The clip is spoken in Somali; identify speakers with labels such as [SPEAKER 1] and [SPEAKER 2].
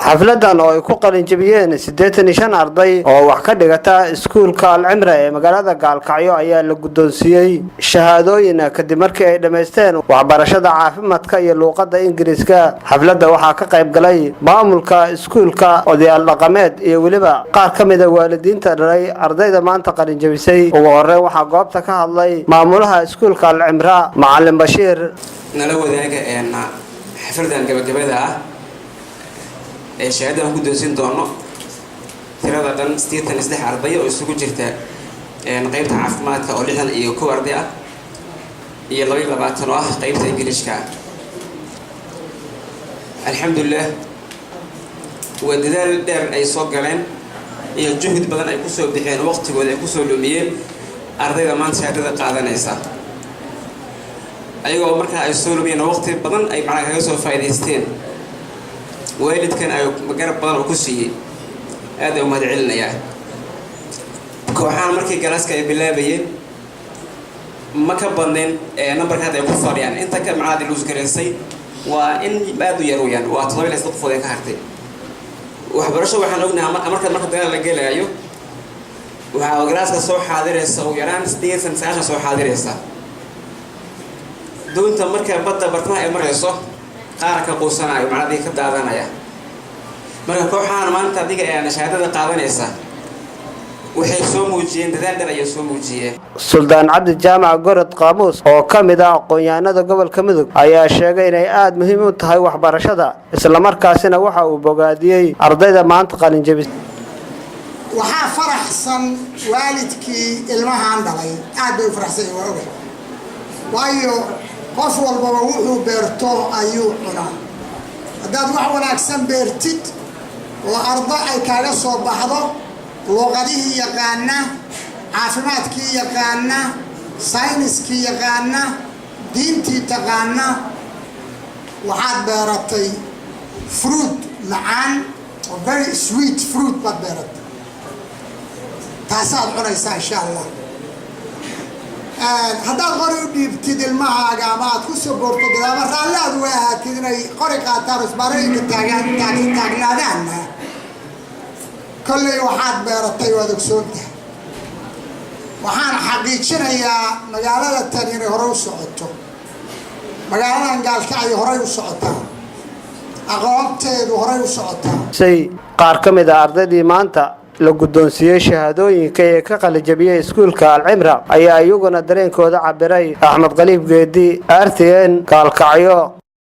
[SPEAKER 1] Xafladan oo ay ku qalinjabiyeen 85 arday oo wax ka dhigata iskuulka Alcimra ee magaalada Gaalkacyo ayaa la guddoonsiiyey shahaadooyin kadib markii ay dhammaysteen waxbarashada caafimaadka iyo luuqadda Ingiriiska. Xafladda waxaa ka qayb galay maamulka iskuulka, odayaal dhaqameed iyo weliba qaar ka mida waalidiinta dhalay ardayda maanta qalinjabisay. Ugu horeyn waxaa goobta ka hadlay maamulaha iskuulka Alcimra, Macalin Bashiir.
[SPEAKER 2] Nala wadaaga xafladan gabagabada ah ee shahaadadan guddoonsiin doono tirada dhan 83 arday oo isugu jirta qeybta caafimaadka oo 61 arday ah iyo 22 oo ah qeybta Ingiliishka. Alxamdulilah, waa dadaal dheer ay soo galeen iyo juhd badan ay kusoo bixeen, waqtigooda ay kusoo lumiyeen ardayda maanta shahaadada qaadanaysa, ayagoo markaa ay soo lumiyeen waqti badan ay macnaa kaga soo faa'idaysteen, waalidkan ay garab badan oo ku siiyey. Aad ay u mahad celinayaa. Kooxahan markii galaaska ay bilaabayeen ma ka badnayn numberka hadda ay ku fadhiyaan. Inta ka macnaha luus garaysay waa in aad u yar weyaan, waa 7 iyo qofood ee ka hartay waxbarasho. Waxaan ognahay marka dagaal la gelaayo, waxaa galaaska soo xaadiraysa ugu yaraan 80, 90 soo xaadiraysa. Doonta marka badda bartamaha ay marayso, qaara ka quusanayo, macnaa adiga ka daadanaya. Marka kooxahan maanta adiga ee shahaadada qaadanaysa waxay soo muujiyeen dadaal dhan ayay soo muujiyeen.
[SPEAKER 1] Suldaan Cabdi Jaamac Gorod Qaamuus oo ka mid ah aqoon-yahanada gobolka Mudug ayaa sheegay inay aada muhiim u tahay waxbarashada, islamarkaasina waxa uu bogaadiyey ardayda maanta qalinjabis.
[SPEAKER 3] Waxaa faraxsan waalidkii ilmahan dhalay, aad bay u faraxsan yihin, waa ogay, waayo qof walbaba wuxuu beerto ayuu cunaa. Haddaad wax wanaagsan beertid oo ardo ay kaaga soo baxdo luqadihii yaqaana, caafimaadkii yaqaana, sayniskii yaqaana, diintii taqaana, waxaad beeratay fruit macaan oo very sweet fruit baad beeratay, taasaad cunaysaa, insha Allah. Haddaad qori u dhiibtid ilmahaaga ama aad ku soo boorto gadaama, raalli aad uga ahaatid inay qori qaataan oo isbaarooyinka taagaan taagnaadaanna, kolley waxaad beeratay waad ogsoontahay. Waxaan xaqiijinayaa magaalada tan inay horey u socoto. Magaaladan Gaalkacyo horey u socotaa, aqoonteedu horey u socotaa.
[SPEAKER 1] Say qaar ka mid a ardaydii maanta la guddoonsiiyey shahaadooyinka ee ka qalijabiyey iskuulka Alcimra ayaa iyaguna dareenkooda cabiray. Axmed Qaliib Geedi, RTN, Gaalkacyo.